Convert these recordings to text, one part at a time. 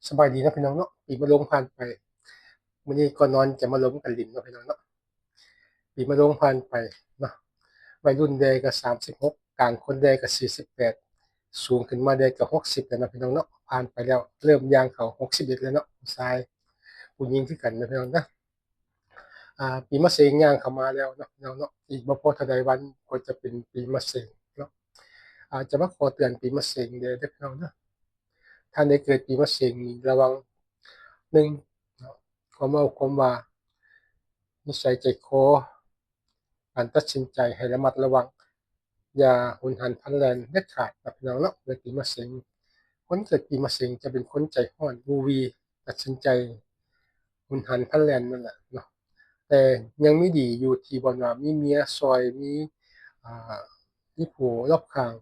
ສະບາຍດີເນາະພີ່ນ້ອງເນາະ ປີມະໂລງຜ່ານໄປ ມື້ນີ້ກ່ອນນອນຈະມາລົມກັນຫຼິ້ນເນາະພີ່ນ້ອງເນາະ. ປີມະໂລງຜ່ານໄປເນາະ ໄວລຸ້ນແດ່ກໍສາມສິບຫົກ ກາງຄົນແດ່ກໍສີ່ສິບແປດ ສູງຂຶ້ນມາແດ່ກໍຫົກສິບແລ້ວເນາະພີ່ນ້ອງເນາະ. ຜ່ານໄປແລ້ວ ເລີ່ມຍ່າງເຂົ້າຫົກສິບເອັດແລ້ວເນາະ ຜູ້ຊາຍ ຜູ້ຍິງຄືກັນເນາະພີ່ນ້ອງເນາະ. ອ່າ ປີມະເສັງຍ່າງເຂົ້າມາແລ້ວເນາະ ພີ່ນ້ອງເນາະ. ອີກບໍ່ພໍເທົ່າໃດວັນກໍຈະເປັນປີມະເສັງເນາະ. ອາດຈະມາຂໍເຕືອນປີມະເສັງແດ່ເດີພີ່ນ້ອງເດີ. ທ່ານໃດເກີດປີມະເສັງນີ້ ລະວັງ ໜຶ່ງ ຄວາມເວົ້າຄວາມວ່າ ນິໄສໃຈຄໍ ການຕັດສິນໃຈໃຫ້ລະມັດລະວັງ ຢ່າຮຸນຫັນພລັນແລ່ນເດັດຂາດເນາະ ພີ່ນ້ອງເນາະ. ເກີດປີມະເສັງ ຄົນເກີດປີມະເສັງຈະເປັນຄົນໃຈຮ້ອນ ວູ່ວີ່ ຕັດສິນໃຈຮຸນຫັນພລັນແລ່ນນັ້ນແຫຼະເນາະ. ແຕ່ຍັງມີດີຢູ່ທີ່ບ່ອນວ່າມີເມຍຊ່ອຍ ມີ ອ່າ ມີຜູ້ຮອບຂ້າງ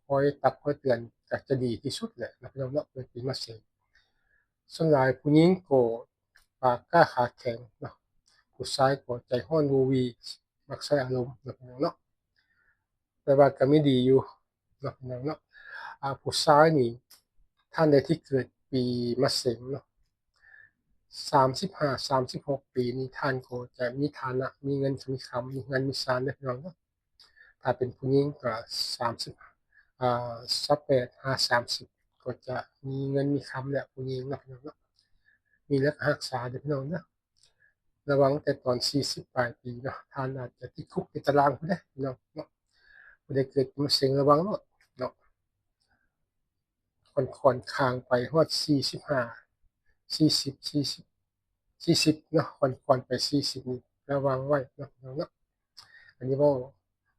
ຄອຍຕັກຄອຍເຕືອນ ກໍຈະດີທີ່ສຸດແຫຼະເນາະ ພີ່ນ້ອງເນາະ. ເກີດປີມະເສັງ ສ່ວນຫຼາຍຜູ້ຍິງກໍປາກກ້າຂາແຂງເນາະ ຜູ້ຊາຍກໍໃຈຮ້ອນ ວູ່ວີ່ ມັກໃຊ້ອາລົມເນາະ ພີ່ນ້ອງເນາະ. ແຕ່ວ່າກໍມີດີຢູ່ເນາະ ພີ່ນ້ອງເນາະ. ອາ ຜູ້ຊາຍນີ້ ທ່ານໃດທີ່ເກີດປີມະເສັງເນາະ ສາມສິບຫ້າ ສາມສິບຫົກປີນີ້ ທ່ານກໍຈະມີຖານະ ມີເງິນມີຄຳ ມີເຮືອນມີຊານເດີພີ່ນ້ອງເນາະ. ຖ້າເປັນຜູ້ຍິງກໍສາມສິບ ອາ ຊາວແປດຫາສາມສິບ ກໍຈະມີເງິນມີຄຳແຫຼະ ຜູ້ຍິງເນາະ ພີ່ນ້ອງເນາະ. ມີແລ້ວກໍຮັກສາເດີພີ່ນ້ອງເດີ. ລະວັງແຕ່ຕອນສີ່ສິບປາຍປີເນາະ ທ່ານອາດຈະຕິດຄຸກຕິດຕາລາງພຸ້ນເດ້ພີ່ນ້ອງເນາະ. ຜູ້ໃດເກີດປີມະເສັງລະວັງໂລດເນາະ. ຄ່ອນໆຂ້າງໄປຮອດສີ່ສິບຫ້າ ສີ່ສິບ ສີ່ສິບ ສີ່ສິບເນາະ ຄ່ອນໆໄປສີ່ສິບນີ້ ລະວັງໄວ້ເນາະ ພີ່ນ້ອງເນາະ. ອັນນີ້ເວົ້າ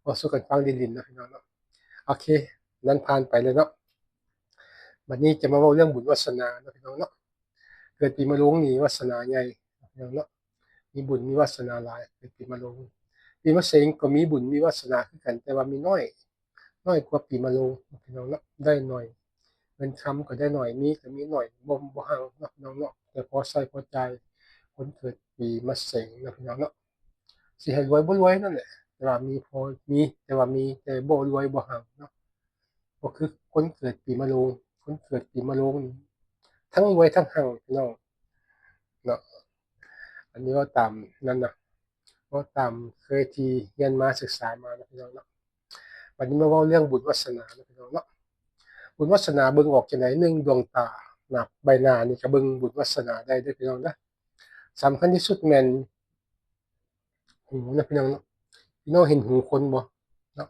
ເວົ້າສູ່ກັນຟັງຫຼິ້ນໆເນາະ ພີ່ນ້ອງເນາະ. ໂອເຄ ນັ້ນຜ່ານໄປແລ້ວເນາະ. ບັດນີ້ຈະມາເວົ້າເລື່ອງບຸນວາສະໜາເນາະ ພີ່ນ້ອງເນາະ. ເກີດປີມະໂລງນີ້ວາສະໜາໃຫຍ່ເນາະ ພີ່ນ້ອງເນາະ. ມີບຸນມີວາສະໜາຫຼາຍ ເກີດປີມະໂລງ. ປີມະເສັງກໍມີບຸນມີວາສະໜາຄືກັນ ແຕ່ວ່າມີນ້ອຍ ນ້ອຍກວ່າປີມະໂລງເນາະ ພີ່ນ້ອງເນາະ. ໄດ້ໜ້ອຍ ເງິນຄຳກໍໄດ້ໜ້ອຍ ມີກໍມີໜ້ອຍ ບໍ່ ບໍ່ຮັ່ງເນາະ ພີ່ນ້ອງເນາະ. ແຕ່ພໍໃຊ້ພໍຈ່າຍ ຄົນເກີດປີມະເສັງເນາະ ພີ່ນ້ອງເນາະ. ຊິໃຫ້ລວຍບໍ່ລວຍນັ້ນແຫຼະ ແຕ່ວ່າມີພໍມີ ແຕ່ວ່າມີ ແຕ່ບໍ່ລວຍບໍ່ຮັ່ງເນາະ. ບໍ່ຄືຄົນເກີດປີມະໂລງ ຄົນເກີດປີມະໂລງນີ້ ທັງລວຍທັງຮັ່ງ ພີ່ນ້ອງເນາະ. ອັນນີ້ເວົ້າຕາມນັ້ນນະ ເວົ້າຕາມເຄີຍທີ່ຮຽນມາສຶກສາມາເນາະ ພີ່ນ້ອງເນາະ. ບັດນີ້ມາເວົ້າເລື່ອງບຸນວາສະໜາເນາະ ພີ່ນ້ອງເນາະ. ບຸນວາສະໜາເບິ່ງອອກຈັ່ງໃດ? ໜຶ່ງ ດວງຕາ ໜ້າ ໃບໜ້ານີ້ກໍເບິ່ງບຸນວາສະໜາໄດ້ເດີພີ່ນ້ອງເດີ. ສຳຄັນທີ່ສຸດແມ່ນ ຫູນະພີ່ນ້ອງເນາະ. ພີ່ນ້ອງເຫັນຫູຄົນບໍ່ເນາະ?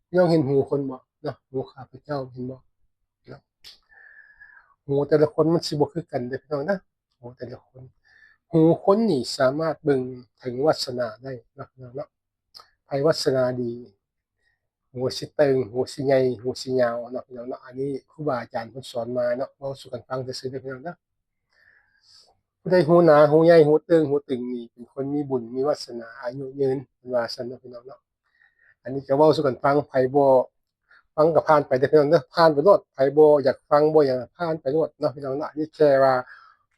ພີ່ນ້ອງເຫັນຫູຄົນບໍ່ເນາະ? ຫູຂ້າພະເຈົ້າເຫັນບໍ່ເນາະ? ຫູແຕ່ລະຄົນມັນຊິບໍ່ຄືກັນເດີພີ່ນ້ອງເດີ. ຫູແຕ່ລະຄົນ ຫູຄົນນີ້ສາມາດເບິ່ງເຖິງວາສະໜາໄດ້ເນາະ ພີ່ນ້ອງເນາະ. ໃຜວາສະໜາດີ ຫູຊິເຕີງ ຫູຊິໃຫຍ່ ຫູຊິຍາວເນາະ ພີ່ນ້ອງເນາະ. ອັນນີ້ຄູບາອາຈານເພິ່ນສອນມາເນາະ ເວົ້າສູ່ກັນຟັງຊື່ໆເດີພີ່ນ້ອງເດີ. ຜູ້ໃດຫູໜາ ຫູໃຫຍ່ ຫູເຕີງ ຫູຕຶງນີ້ ເປັນຄົນມີບຸນມີວາສະໜາ ອາຍຸຍືນ ເພິ່ນວ່າຊັ້ນເນາະ ພີ່ນ້ອງເນາະ. ອັນນີ້ກໍເວົ້າສູ່ກັນຟັງ ໃຜບໍ່ຟັງກໍຜ່ານໄປເດີພີ່ນ້ອງເດີ ຜ່ານໄປໂລດ. ໃຜບໍ່ຢາກຟັງ ບໍ່ຫຍັງ ຜ່ານໄປໂລດເນາະ ພີ່ນ້ອງເນາະ. ອັນນີ້ແຄ່ວ່າ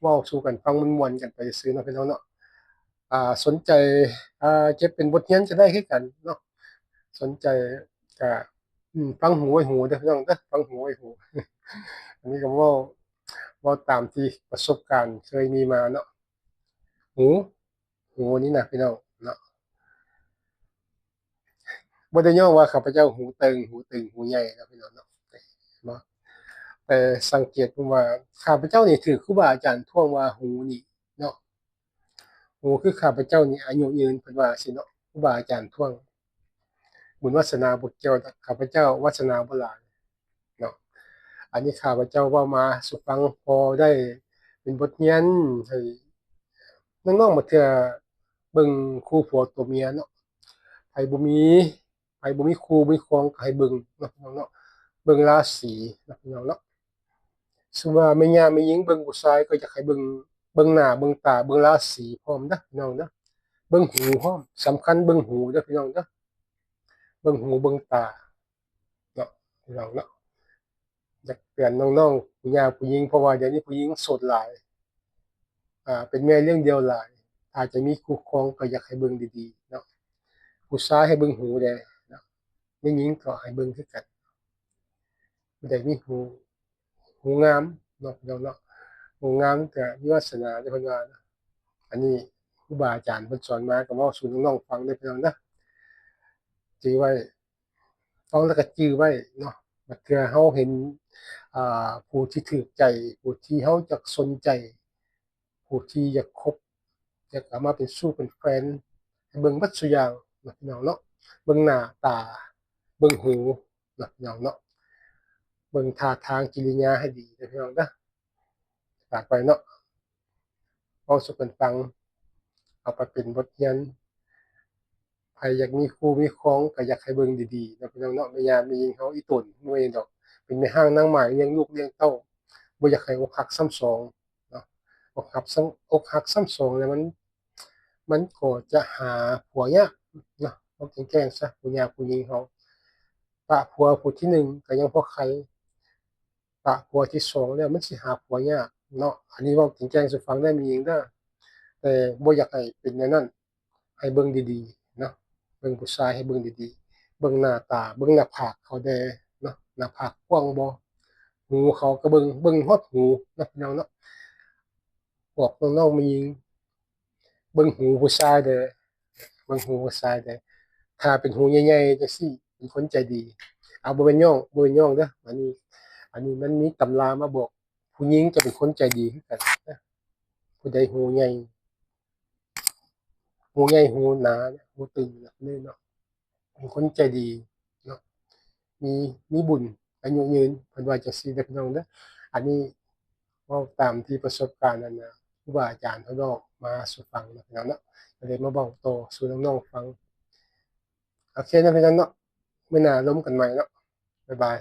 ເວົ້າສູ່ກັນຟັງມ່ວນໆກັນໄປຊື່ເນາະ ພີ່ນ້ອງເນາະ. ອ່າ ສົນໃຈ ອ່າ ເກັບເປັນບົດຮຽນກໍໄດ້ຄືກັນເນາະ. ສົນໃຈກະ ອືມ ຟັງຫູໄວ້ຫູເດີພີ່ນ້ອງເດີ ຟັງຫູໄວ້ຫູ. ອັນນີ້ກໍເວົ້າ ເວົ້າຕາມທີ່ປະສົບການເຄີຍມີມາເນາະ. ຫູ ຫູນີ້ນະພີ່ນ້ອງເນາະ ບໍ່ໄດ້ຍ້ອງວ່າຂ້າພະເຈົ້າຫູເຕີງ ຫູຕຶງ ຫູໃຫຍ່ເນາະ ພີ່ນ້ອງເນາະ. ແຕ່ສັງເກດເບິ່ງວ່າ ຂ້າພະເຈົ້ານີ້ຖືກຄູບາອາຈານທ້ວງວ່າຫູນີ້ເນາະ ໂອ ຄືຂ້າພະເຈົ້ານີ້ອາຍຸຍືນ ເພິ່ນວ່າຊີ້ເນາະ ຄູບາອາຈານທ້ວງ. ບຸນວາສະໜາບໍ່ກ່ຽວດອກ ຂ້າພະເຈົ້າວາສະໜາບໍ່ຫຼາຍເນາະ. ອັນນີ້ຂ້າພະເຈົ້າເວົ້າມາສູ່ຟັງ ພໍໄດ້ເປັນບົດຮຽນໃຫ້ນ້ອງໆ ບາງເທື່ອເບິ່ງຄູ່ຜົວຕົວເມຍເນາະ ໃຜບໍ່ມີ ໃຜບໍ່ມີຄູ່ມີຄອງກໍໃຫ້ເບິ່ງເນາະ ພີ່ນ້ອງເນາະ. ເບິ່ງລາສີເນາະ ພີ່ນ້ອງເນາະ. ສົມມຸດວ່າແມ່ຍ່າແມ່ຍິງເບິ່ງຜູ້ຊາຍກໍຢາກໃຫ້ເບິ່ງ ເບິ່ງໜ້າເບິ່ງຕາ ເບິ່ງລາສີພ້ອມເດີພີ່ນ້ອງເດີ. ເບິ່ງຫູພ້ອມ ສຳຄັນເບິ່ງຫູເດີພີ່ນ້ອງເດີ ເບິ່ງຫູເບິ່ງຕາເນາະ ພີ່ນ້ອງເນາະ. ຢາກເຕືອນນ້ອງໆ ຜູ້ຍ່າຜູ້ຍິງ ເພາະວ່າດຽວນີ້ຜູ້ຍິງໂສດຫຼາຍ ອ່າ ເປັນແມ່ລ້ຽງດ່ຽວຫຼາຍ ຖ້າຈະມີຄູ່ຄອງກໍຢາກໃຫ້ເບິ່ງດີໆເນາະ. ຜູ້ຊາຍໃຫ້ເບິ່ງຫູແດ່ເນາະ ແມ່ຍິງກໍໃຫ້ເບິ່ງຄືກັນ ຜູ້ໃດມີຫູ ຫູງາມເນາະ ພີ່ນ້ອງເນາະ. ຜູ້ງາມກໍມີວາສະໜາເດ້ ເພິ່ນວ່ານະ. ອັນນີ້ຄູບາອາຈານເພິ່ນສອນມາ ກໍເວົ້າສູ່ນ້ອງໆຟັງເດີພີ່ນ້ອງເດີ. ຈື່ໄວ້ ຟັງແລ້ວກໍຈື່ໄວ້ເນາະ. ບາດເທື່ອເຮົາເຫັນ ອ່າ ຜູ້ທີ່ຖືກໃຈ ຜູ້ທີ່ເຮົາຢາກສົນໃຈ ຜູ້ທີ່ຢາກຄົບ ຢາກເອົາມາເປັນຊູ້ເປັນແຟນ ໃຫ້ເບິ່ງເບິດສູ່ຢ່າງເນາະ ພີ່ນ້ອງເນາະ. ເບິ່ງໜ້າຕາ ເບິ່ງຫູເນາະ ພີ່ນ້ອງເນາະ. ເບິ່ງທ່າທາງກິລິຍາໃຫ້ດີເດີ ພີ່ນ້ອງເດີ. ຝາກໄວ້ເນາະ ເວົ້າສູ່ກັນຟັງ ເອົາໄປເປັນບົດຮຽນ. ໃຜຢາກມີຄູ່ມີຄອງກໍຢາກໃຫ້ເບິ່ງດີໆເນາະ ພີ່ນ້ອງເນາະ. ແມ່ຍ່າແມ່ຍິງເຮົາອີ່ຕົນບໍ່ແມ່ນດອກ ເປັນແມ່ຮ້າງນາງໝ້າຍ ລ້ຽງລູກລ້ຽງເຕົ້າ ບໍ່ຢາກໃຫ້ອົກຫັກຊ້ຳສອງເນາະ. ອົກຫັກຊ້ຳ ອົກຫັກຊ້ຳສອງແລ້ວມັນ ມັນກໍຈະຫາຜົວຍາກເນາະ. ເວົ້າແຈ້ງໆຊະ ຜູ້ຍາກຜູ້ຍິງເຮົາ ປະຜົວຜູ້ທີໜຶ່ງກໍຍັງພໍໄຄ ປະຜົວທີສອງແລ້ວມັນຊິຫາຜົວຍາກເນາະ. ອັນນີ້ເວົ້າແຈ້ງໆສູ່ຟັງເດີແມ່ຍິງເດີ. ແຕ່ບໍ່ຢາກໃຫ້ເປັນແນວນັ້ນ ໃຫ້ເບິ່ງດີໆເນາະ. ເບິ່ງຜູ້ຊາຍໃຫ້ເບິ່ງດີໆ ເບິ່ງໜ້າຕາ ເບິ່ງໜ້າຜາກເຂົາແດ່ເນາະ. ໜ້າຜາກກວ້າງບໍ່? ຫູເຂົາກໍເບິ່ງ ເບິ່ງຮອດຫູເນາະ ພີ່ນ້ອງເນາະ. ບອກນ້ອງໆແມ່ຍິງ ເບິ່ງຫູຜູ້ຊາຍເດີ ເບິ່ງຫູຜູ້ຊາຍເດີ. ຖ້າເປັນຫູໃຫຍ່ໆຈັ່ງຊີ້ ເປັນຄົນໃຈດີ. ເອົາ ບໍ່ແມ່ນຍ້ອງ ບໍ່ແມ່ນຍ້ອງເດີ. ອັນນີ້ ອັນນີ້ມັນມີຕຳລາມາບອກ ຜູ້ຍິງຈະເປັນຄົນໃຈດີຄືກັນນະ. ຜູ້ໃດຫູໃຫຍ່ ຫູໃຫຍ່ ຫູໜາ ຫູຕຶງແບບນີ້ເນາະ ເປັນຄົນໃຈດີເນາະ ມີ ມີບຸນ ອາຍຸຍືນ ເພິ່ນວ່າຈັ່ງຊີ້ເດີ ພີ່ນ້ອງເດີ. ອັນນີ້ເວົ້າຕາມທີ່ປະສົບການ ອັນນະ ຄູບາອາຈານເພິ່ນເວົ້າມາສູ່ຟັງເນາະ ພີ່ນ້ອງເນາະ. ກໍເລີຍມາເວົ້າຕໍ່ສູ່ນ້ອງໆຟັງ. ໂອເຄເນາະ ພີ່ນ້ອງເນາະ. ມື້ໜ້າລົມກັນໃໝ່ເນາະ. ບາຍບາຍ.